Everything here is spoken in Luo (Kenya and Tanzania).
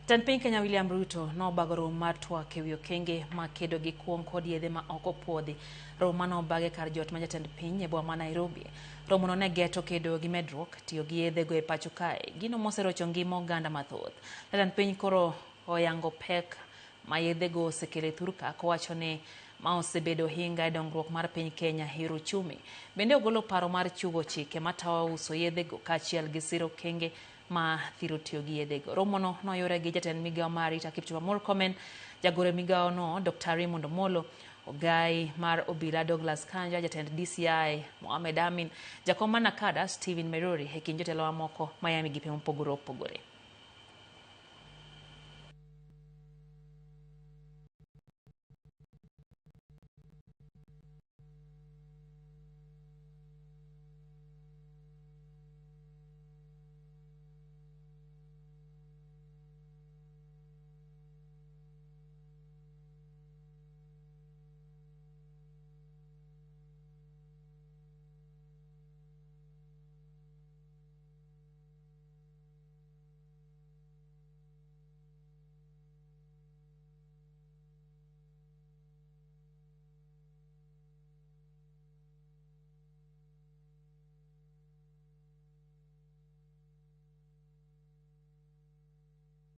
Jatend piny Kenya William Ruto nobago romo mar twak ewi okenge mag kedo gi kuong' kod yedhe ma ok opuodhi. Romo mane obag e kar jot ma jatend piny e boma ma Nairobi. Romono ne geto kedo gi medruok tiyo gi yedhe go e pacho kae, gino moserocho ngima oganda mathoth. Jatend piny koro oyango pek ma yedhe go osekelo e thurka kowacho ni ma osebedo ohinga e dongruok mar piny Kenya e yor uchumi. Bende ogolo paro mar chugo chike matayo uso yedhe go kaachiel gi siro okenge ma thiro tiyo gi yedhego. Romono noyore gi jatend migawo mar arita Kipchumba Murkomen, jagoro e migawono Dr. Raymond Omolo, ogai mar obila Douglas Kanja, jatend DCI Mohamed Amin, jakom mar NACADA Stephen Merori e kind jotelo mamoko maya migepe mopogore opogore.